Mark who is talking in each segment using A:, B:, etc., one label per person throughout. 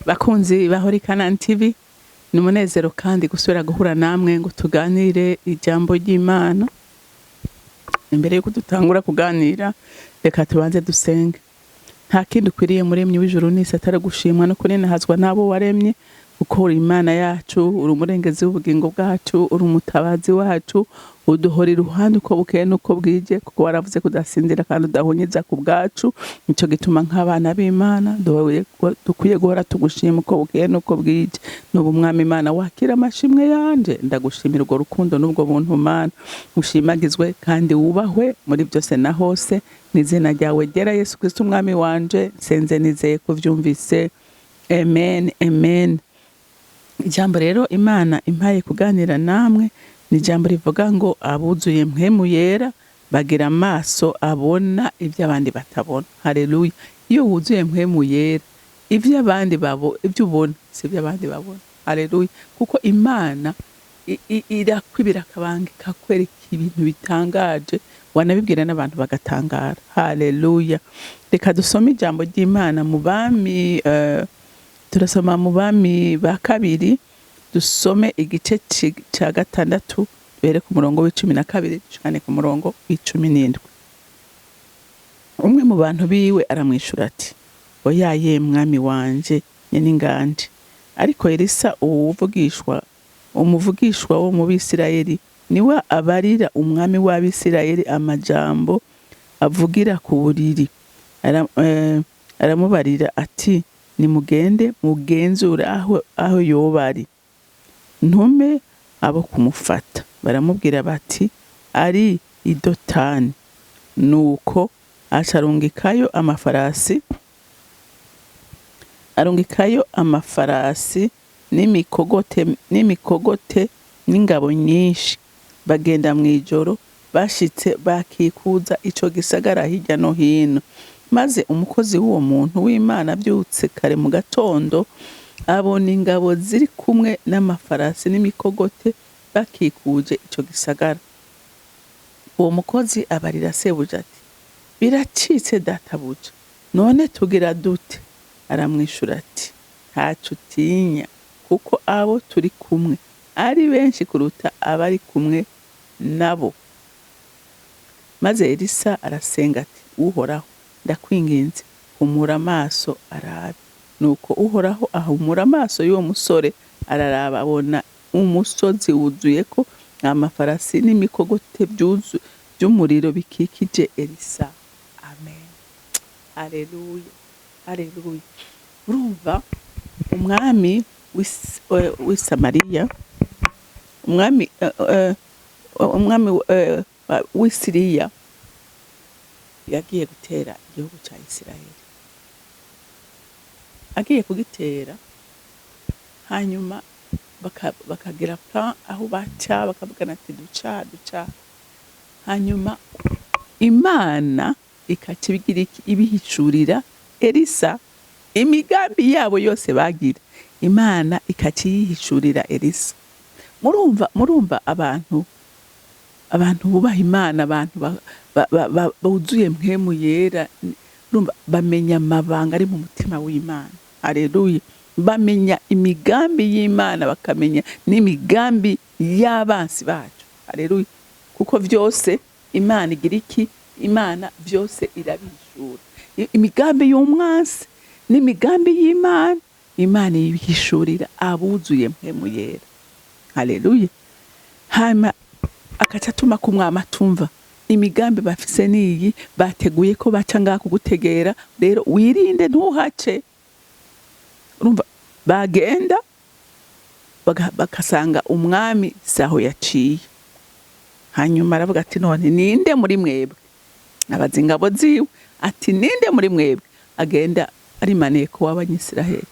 A: Bakunzi ba Holy Canaan TV, ni umunezero kandi gusubira guhura namwe ngo tuganire ijambo ry'Imana. Imbere yuko dutangura kuganira, reka tubanze dusenge. Nta kindi ukwiriye, Muremyi w'ijuru n'isi, atari gushimwa no kuninahazwa n'abo waremye, kuko uri Imana yacu, uri umurengezi w'ubugingo bwacu, uri umutabazi wacu, uduhora iruhande uko bukeye n'uko bwije, kuko waravuze kudasinzira kandi udahunyiza ku bwacu. Nico gituma nk'abana b'Imana dukwiye guhora tugushima uko bukeye n'uko bwije. N'ubu, Mwami Imana, wakira amashimwe yanje. Ndagushimira urwo rukundo n'ubwo buntu. Mana, ushimagizwe kandi wubahwe muri byose na hose. N'izina ryawe ryera Yesu Kristo Umwami wanje nsenze nizeye ko vyumvise. Amen, amen. Ijambo rero Imana impaye kuganira namwe ni ijambo rivuga ngo abuzuye Mpwemu Yera bagira amaso abona ibyo abandi batabona. Haleluya! Iyo wuzuye Mpwemu Yera, ibyo abandi babo, ibyo ubona si ibyo abandi babona. Haleluya! Kuko Imana irakwibira akabanga, ikakwereka ibintu bitangaje, wanabibwira n'abantu bagatangara. Haleluya! Reka dusome ijambo ry'Imana mu Bami, turasoma mu Bami ba Kabiri, dusome igice ca gatandatu, duhere ku murongo wa 12 dushikane ku murongo wa 17. Umwe mu bantu biwe aramwishura ati: "Oya ye, mwami wanje nyeninganje, ariko Elisa uwuvugishwa, umuvugishwa wo mu Bisirayeli, niwe abarira umwami w'Abisirayeli amajambo avugira ku buriri." Aramubarira ati: "Nimugende mugenzure aho yoba ari, ntume abo kumufata." Baramubwira bati: "Ari i Dotani." Nuko aca arungikayo amafarasi n'imikogote n'ingabo nyinshi. Bagenda mw'ijoro, bashitse bakikuza ico gisagara hirya no hino. Maze umukozi w'uwo muntu w'Imana avyutse kare mu gatondo, abona ingabo ziri kumwe n'amafarasi n'imikogote bakikuje ico gisagara. Uwo mukozi abarira sebuja ati: "Biracitse, databuja, none tugira dute?" Aramwishura ati: "Ntaco utinya, kuko abo turi kumwe ari benshi kuruta abari kumwe nabo." Maze Elisa arasenga ati: "Uhoraho, ndakwinginze, humura amaso arabe." Nuko Uhoraho ahumura amaso y'uwo musore, araraba, abona umusozi wuzuyeko amafarasi n'imikogote vy'umuriro bikikije Elisa. Amen, haleluya, haleluya. Urumva, umwami w'i Samariya, umwami w'i Siriya yagiye gutera igihugu ca Isirayeli. Agiye kugitera, hanyuma bakagira plan aho baca, bakavugana ati: "Duca, duca." Hanyuma Imana ikaca ibigira iki? Ibihishurira Elisa. Imigambi yabo yose bagira, Imana ikaca iyihishurira Elisa. Murumva, abantu bubaha Imana, abantu buzuye Mpwemu Yera, urumva bamenya amabanga ari mu mutima w'Imana. Haleluya! Bamenya imigambi y'Imana, bakamenya n'imigambi y'abansi bacu. Haleluya! Kuko vyose Imana igira iki? Imana vyose irabihishura. Imigambi y'umwansi n'imigambi y'Imana, Imana ibihishurira abuzuye Mpwemu Yera. Haleluya! Hanyuma akaca atuma ku mwami atumva imigambi bafise niyi bateguye ko baca ngaha kugutegera, rero wirinde ntuhace. Urumva, bagenda bagasanga umwami saho yaciye. Hanyuma aravuga ati: "None ninde muri mwebwe?" Abaza ingabo ziwe ati: "Ninde muri mwebwe agenda ari maneko w'Abanyisiraheli?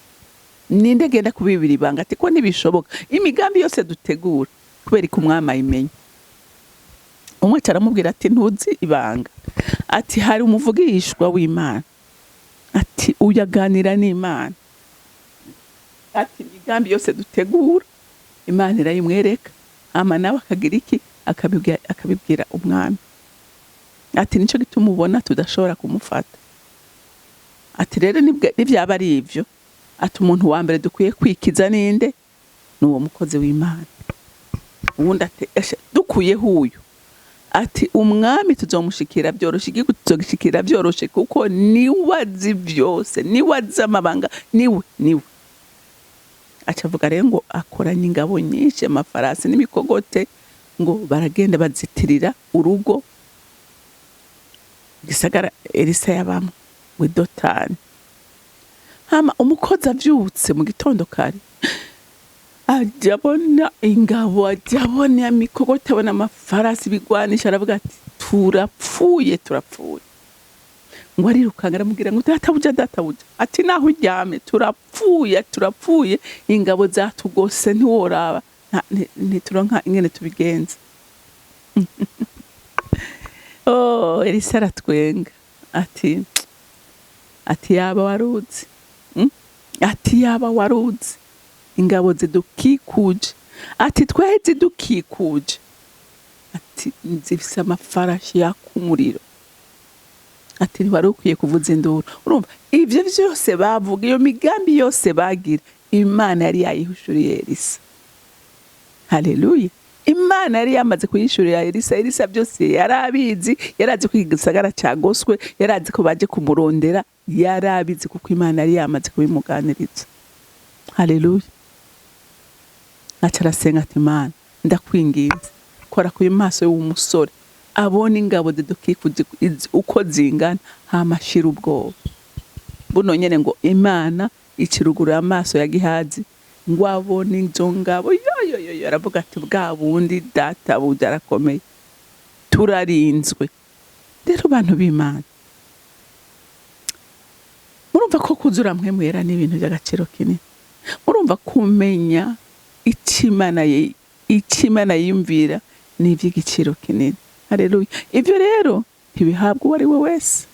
A: Ninde agenda kubibira ibanga?" Ati: "Ko ntibishoboka, imigambi yose dutegura, kubera ko umwami ayimenya." Umwe aca aramubwira ati: "Ntuzi ibanga?" Ati: "Hari umuvugishwa w'Imana." Ati: "Uyaganira n'Imana." Ati: "Imigambi yose dutegura, Imana irayimwereka, hama nawe akagira iki? Akabibwira umwami." Ati: "Nico gituma ubona tudashobora kumufata." Ati: "Rero nivyaba ari ivyo." Ati umuntu wa mbere dukwiye kwikiza ninde? Ni uwo mukozi w'Imana. Uwundi ati: "Eshe, dukuyeho uyu," ati, "umwami tuzomushikira byoroshe, igihugu tuzogishikira byoroshe, kuko niwe azi byose, niwe azi amabanga, niwe niwe." Aca avuga rero ngo akoranye ingabo nyinshi, amafarasi n'imikogote, ngo baragenda bazitirira urugo, gisagara Elisa yabamwo w'Idotani. Hama umukozi avyutse mu gitondo kare, ajya abona ingabo, ajya abona imikogote, abona amafarasi, ibigwanisha, aravuga ati: "Turapfuye, turapfuye." Ngo arirukanga, aramubwira ngo: "Databuja, databuja," ati, "naho uryamye, turapfuye, turapfuye, ingabo zatugose, ntiworaba, ntituronka ingene tubigenza." Oh, Elisa aratwenga, ati: "Yaba waruzi, Ati: "Yaba waruzi ingabo zidukikuje," ati, "twe zidukikuje," ati, "zifise amafarashi yaka umuriro," ati, "ntiwari ukwiye kuvuza induru." Urumva ivyo vyose bavuga, iyo migambi yose bagira, Imana yari yayihishuriye Elisa. Haleluya! Imana yari yamaze kuyishurira Elisa. Elisa byose yari abizi, yari azi ko igisagara cagoswe, yari azi ko baje kumurondera, yari abizi kuko Imana yari yamaze kubimuganiriza. Haleluya! Aca arasenga ati: "Imana, ndakwinginze, kora ku maso y'uwo musore abona ingabo zidukikuje uko zingana, hama ashira ubwoba." Buno nyene ngo Imana icirugurura amaso ya Gihazi ngo abone izo ngabo, yoyoyoyo, aravuga ati: "Bwa bundi data buja arakomeye, turarinzwe." Rero bantu b'Imana, murumva ko kuzura Mpwemu Yera ni ibintu by'agaciro kinini. Murumva kumenya icyo Imana yiyumvira ni iby'igiciro kinini. Haleluya! Ibyo rero ntibihabwa uwo ari we wese.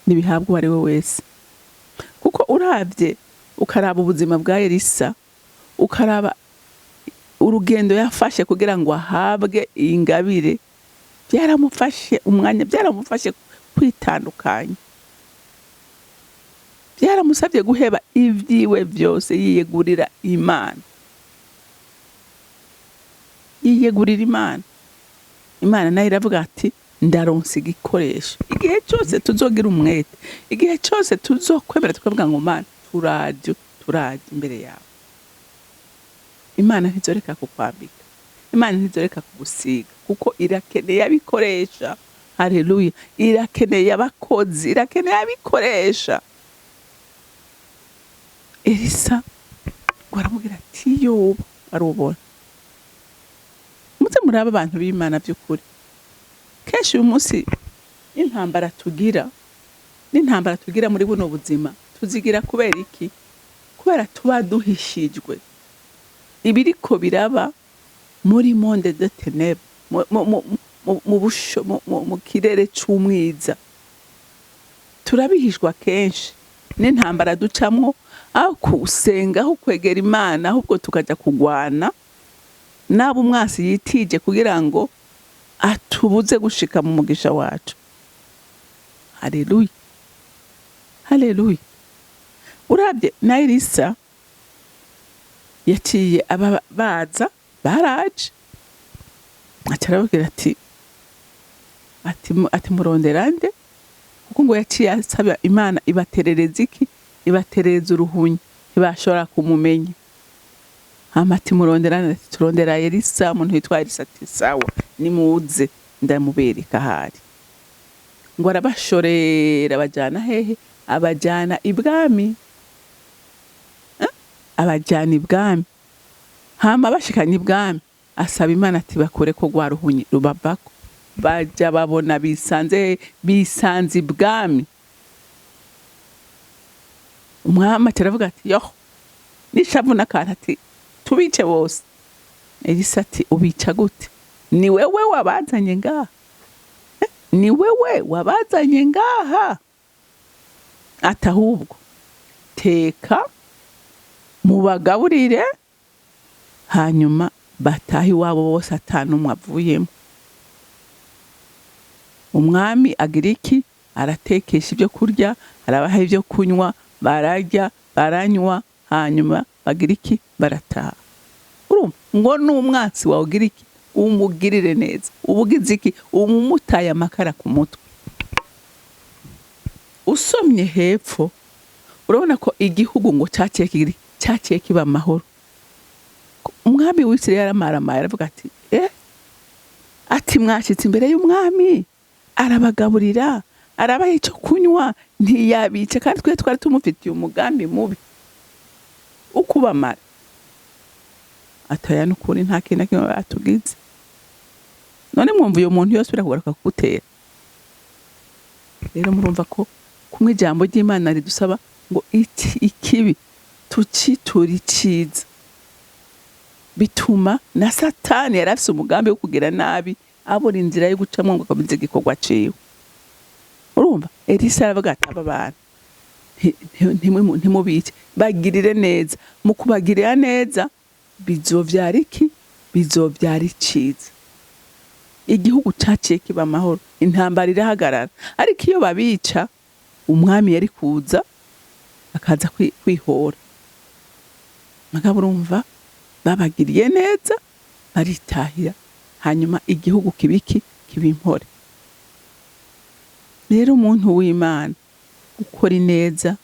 A: Ntibihabwa uwo ari we wese, kuko urabye, ukaraba ubuzima bwa Elisa, ukaraba urugendo yafashe kugira ngo ahabwe iyi ngabire, byaramufashe umwanya, byaramufashe kwitandukanya, byaramusabye guheba ibyiwe byose, yiyegurira Imana, yiyegurira Imana. Imana nayo iravuga ati: "Ndaronsa igikoresho." Igihe cyose tuzogira umwete, igihe cyose tuzokwemera tukavuga ngo: "Mana, turaje, turaje imbere yawe," Imana ntizoreka kukwambika, Imana ntizoreka kugusiga, kuko irakeneye abikoresha. Haleluya! Irakeneye abakozi, irakeneye abikoresha. Elisa ngo aramubwira ati: "Yoba arubona." Muze murabe, abantu b'Imana, by'ukuri kenshi uyu munsi n'intambara tugira, n'intambara tugira muri buno buzima, tuzigira kubera iki? Kubera tuba duhishijwe ibiriko biraba muri monde de ténèbres, mu kirere c'umwiza. Turabihishwa kenshi n'intambara ducamwo, aho kusenga, aho kwegera Imana, ahubwo tukaja kugwana n'abo umwasi yitije kugira ngo atubuze gushika mu mugisha wacu. Haleluya, haleluya! Urabye na Elisa yaciye aba baza baraje, aca arababwira ati: "Murondera nde?" Kuko ngo yaciye asaba Imana ibaterereza iki? Ibaterereza uruhunyi, ntibashobora kumumenya. Hama ati: "Murondera nde?" Ati: "Turondera Elisa, umuntu witwa Elisa." Ati: "Sawa, nimuze ndamubereka ahari." Ngo arabashorera, abajyana hehe? Abajyana ibwami. Eh? Abajyana ibwami. Hama bashikanye ibwami, asaba Imana ati: "Bakure ko rwa ruhunyi rubavako." Baja babona bisanze, bisanze ibwami. Umwami ati, aravuga ati: "Yoho," n'ishavu n'akantu, ati: "Tubice bose." Elisa ati: "Ubica gute? Ni wewe wabazanye ngaha. Eh, ni wewe wabazanye ngaha." Ati: "Ahubwo teka mubagaburire, hanyuma batahe iwabo bose atanumwe avuyemo." Umwami agira iki? Aratekesha ibyo kurya, arabaha ibyo kunywa, bararya. Baranywa, hanyuma bagira iki? Barataha. Urumva ngo n'umwansi wawe ugira iki? Umugirire neza. Ubugize iki? Umumutaye amakara ku mutwe. Usomye hepfo urabona ko igihugu ngo cyaciye kigira, cyaciye kiba amahoro. Umwami w'Isirayeli yaramaramaye, aravuga ati: Ati mwashyitse imbere y'umwami, arabagaburira, arabaha icyo kunywa, ntiyabica, kandi twe twari tumufitiye umugambi mubi ukubamara." Ataya n'ukuri, nta kintu na kimwe batugize. None mwumva uyo muntu yose kugaruka kugutera? Rero murumva ko kumwe ijambo ry'Imana ridusaba ngo iki ikibi tuciture iciza, bituma na Satani yari afise umugambi wo kugira nabi abura inzira yo gucamwo ngo akomeze igikorwa ciwe. Urumva Elisa aravuga ati: "Aba bantu ntimubice, bagirire neza. Mu kubagirira neza bizovyara iki? Bizovyara iciza." Igihugu caciye kiba amahoro, intambara irahagarara. Ariko iyo babica, umwami yari kuza akaza kwihora. Mugabo urumva babagiriye neza, baritahira, hanyuma igihugu kibiki kiba impore. Rero umuntu w'Imana, gukora ineza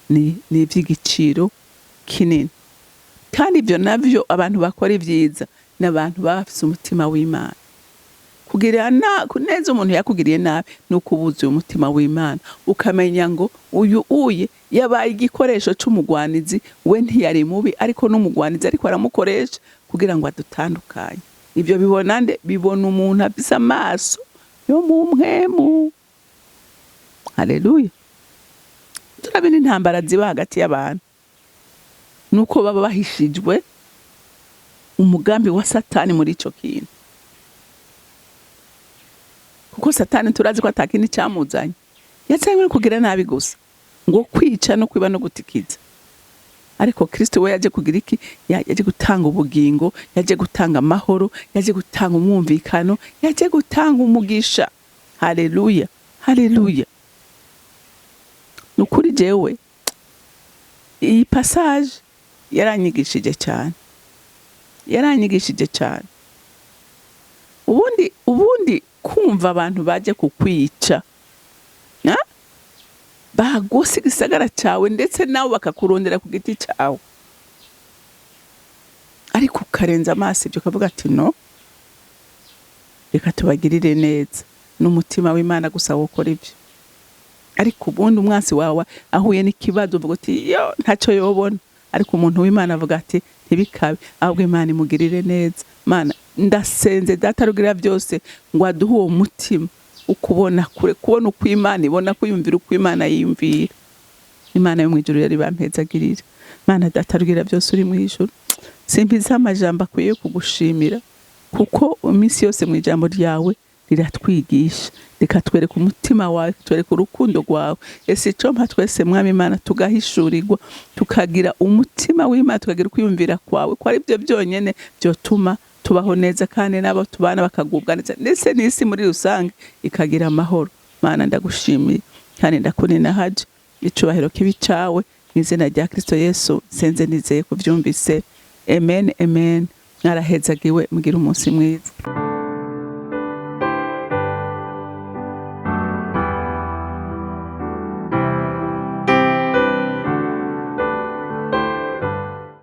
A: ni ivy'igiciro kinini, kandi ivyo navyo abantu bakora ivyiza ni abantu baba bafise umutima w'Imana. Kugirira neza umuntu yakugiriye nabi ni ukubuza uyu mutima w'Imana, ukamenya ngo uyu uye yabaye igikoresho c'umugwanizi. We ntiyari mubi, ariko n'umugwanizi ariko aramukoresha kugira ngo adutandukanye. Ivyo bibona nde? Bibona umuntu afise amaso yo mu mpwemu. Haleluya! Turabona intambara ziba hagati y'abantu, nuko baba bahishijwe umugambi wa Satani muri ico kintu, kuko Satani turazi ko atakindi camuzanye, yazanywe no kugira nabi gusa, ngo kwica no kwiba no gutikiza. Ariko Kristo we yaje kugira iki? Yaje gutanga ubugingo, yaje gutanga amahoro, yaje gutanga umwumvikano, yaje gutanga umugisha. Haleluya, haleluya! Nukuri jewe iyi passage yaranyigishije cyane, yaranyigishije cyane. Ubundi kumva abantu baje kukwica, ha? Bagose igisagara cyawe, ndetse nawe bakakurondera ku giti cyawe, ariko ukarenza amaso ibyo, ukavuga ati: "No, reka tubagirire neza." N'umutima w'Imana gusa wokora ibyo. Ariko ubundi umwansi wawe ahuye n'ikibazo, uvuga uti: "Yo, ntacyo yobona." Ariko umuntu w'Imana avuga ati: "Ntibikabe, ahubwo Imana imugirire neza." Mana, ndasenze Data rugira byose ngo aduhe uwo mutima ukubona kure, kubona uko Imana ibona, kwiyumvira uko Imana yiyumvira. Imana yo mu ijuru yari bampezagirira. Mana Data rugira byose uri mu ijuru, simpize amajambo akwiye kugushimira, kuko iminsi yose mu ijambo ryawe riratwigisha, rikatwereka umutima wawe, rikatwereka urukundo rwawe. Ese icyo mpa twese, Mwami Imana, tugahishurirwa, tukagira umutima w'Imana, tukagira ukwiyumvira kwawe, ko ari byo byonyine byotuma tubaho neza, kandi n'abo tubana bakagubwa neza, ndetse n'isi muri rusange ikagira amahoro. Mana, ndagushimiye kandi ndakuninahaje. Icubahiro kibi cawe, mu izina rya Kristo Yesu senze nizeye kuvyumvise. Amen, amen. Mwarahezagiwe, mugira umunsi mwiza.